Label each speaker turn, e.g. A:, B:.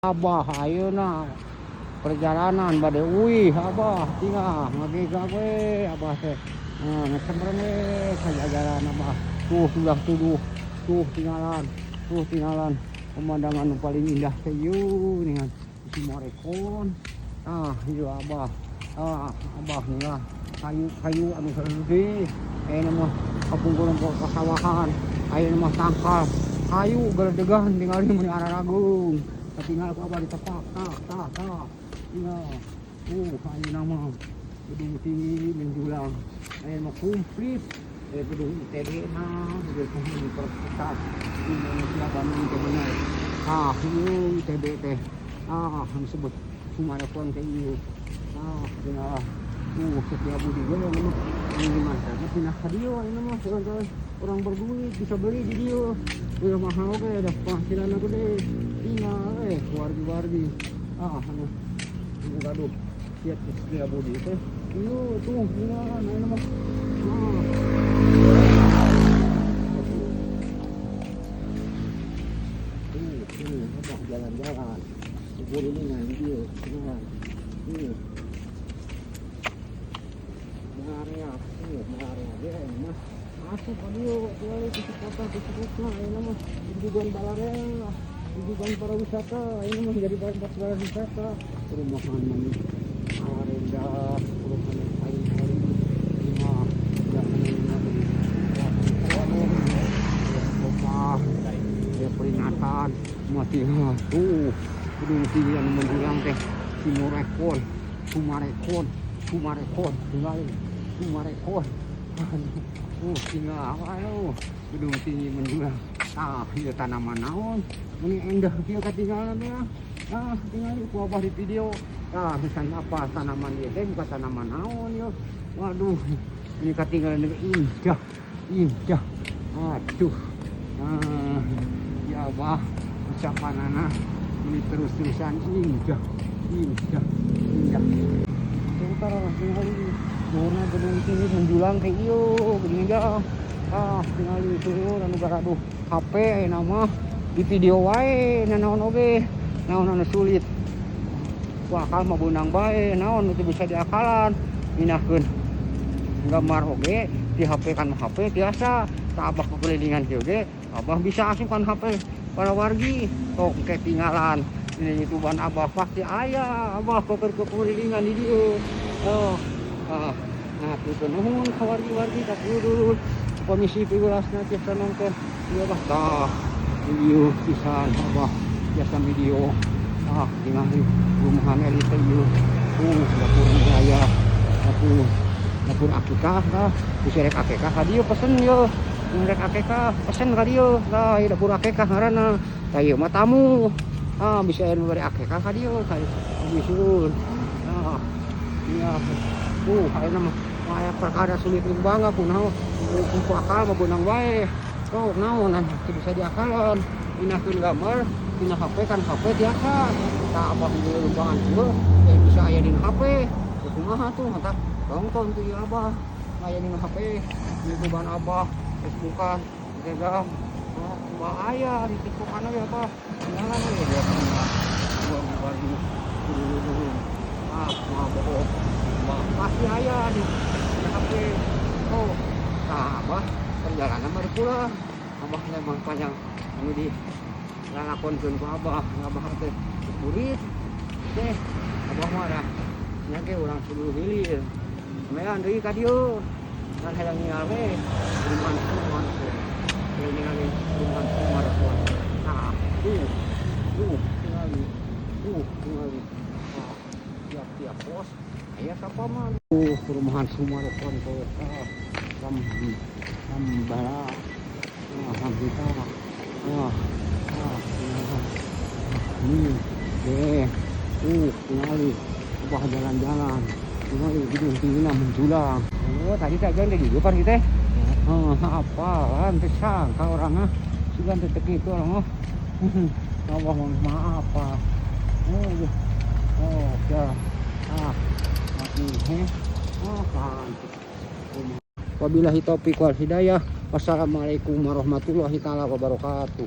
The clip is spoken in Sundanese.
A: Abah ayeuna perjalanan bade uih Abah tinggal ngagegag we Abah teh. Nah, ngesembreng we sajajaran Abah. Tuh sudah tuduh, tuh tinggalan, tuh tinggalan pemandangan nu paling indah teh ieu ningan Summarecon. Ah, ieu Abah. Ah, Abah nih lah kayu-kayu anu gede. Ayeuna mah kapungkur pasawahan. Ayeuna mah tangkal kayu geledegan tinggal di mun araragung. Tinggal ku Abah ditepak, tah tah tah. Tinggal. Ayeuna mah gedung tinggi menjulang. Ayeuna mah komplit. Gedung ITB na, gedung Universitas Indonesia Bandung teh bener. Ah, ieu ITB teh. Ah, disebut Summarecon teh ieu. Ah, tinggal. Setiabudi ge mah minimarketnya pindah ka dieu ayeuna mah orang berduit bisa beli di dieu. Udah mahal oge, da penghasilanna gede. Tinggal we wargi-wargi. Ah, anu gaduh kiat Setiabudi teh. Ieu tuh tinggalan ayeuna mah. Ah. Tuh, tuh, abah jalan-jalan. Kulilingan dieu, tinggal. Tuh. Area, tuh, area ge mah. Asup ka dieu, tinggal di kota di kota ayeuna mah jujugan balarea, jujugan para wisata, ayeuna mah jadi tempat para wisata. Perumahan mani Arenda, perumahan yang paling paling lima ya peringatan mati tuh gedung tinggi anu menjulang teh Summarecon, Summarecon, Summarecon, tinggal Summarecon. Tinggal ayo gedung tinggi menjulang. Ah, ieu tanaman naon? Meni endah kieu katinggalan ya. Ah, tinggal ku abah di video. Ah, pisan apa tanaman ieu teh bukan tanaman naon yo. Waduh, ini katinggalan indah, indah. Aduh. Ah, ya abah ucapanana ini terus-terusan indah, indah, indah. Sebentar tinggal luhurna gedung tinggi menjulang teh ieu geuning aja. Ah, tinggal itu anu garaduh HP ayeuna mah di video wae nanaon oge, naon anu sulit. Ku akal mah beunang bae, naon nu bisa diakalan. Minahkeun gambar oge di HP kan HP tiasa. Tah abah kekelilingan kieu ge, abah bisa asupkan HP para wargi. Tok ketinggalan ini YouTubean abah pasti aya abah koper kekelilingan di dieu. Oh, ah, nah kitu nuhun ka wargi-wargi ka dulur komisi piwulasna tiasa nonton ieu abah tah ieu pisan abah tiasa video. Ah, tinggal rumahan elit teh ieu. Dapur aya dapur dapur akikah tah bisa rek akikah ka dieu pesen ieu. Rek akikah pesen ka dieu tah ieu dapur akikah ngaranna. Tah ieu mah tamu. Ah, bisa anu bari akikah ka dieu ka disuruh. Ah, iya. Ayeuna mah aya perkara sulit bangga kunaon ku akal mah beunang wae. Oh, naon teu bisa diakalan. Minahkeun gambar dina HP kan HP tiasa. Tah abah di lembangan kieu bisa aya dina HP. Kumaha tuh mata tonton tuh ieu abah. Aya dina HP, YouTubean abah, Facebookan, Instagram. Oh, bahaya di TikTokan we abah. Tinggalan we dia wargi. Ah, mah bohong. Bah, pasti aya di HP. Oh, tah abah perjalanan baru pulang. Abah memang panjang anu di lalakonkeun ku abah, abah teh burit. Teh, abah mah dah nya ge urang kudu hilir. Mean deui ka dieu. Kan hayang ningal we perumahan Summarecon. Hayang ningali perumahan Summarecon. Tah, tuh. Tuh, tingali. Tuh, tingali. Tah, tiap-tiap pos aya sapaman. Tuh, perumahan Summarecon tuh. Ah, Sambala. Ah, Sambita. Ah, ah, deh. Tingali. Abah jalan-jalan. Tingali gedung tingginya menjulang. Oh, tadi tak jalan di kan kita. Oh, apaan teh sangka orang ah. Sugan teh kitu orang oh. Abah mohon maaf apa. Oh, oh, ya. Ah, mati he. Oh, cantik. Wabillahi taufiq wal hidayah. Wassalamualaikum warahmatullahi taala wabarakatuh.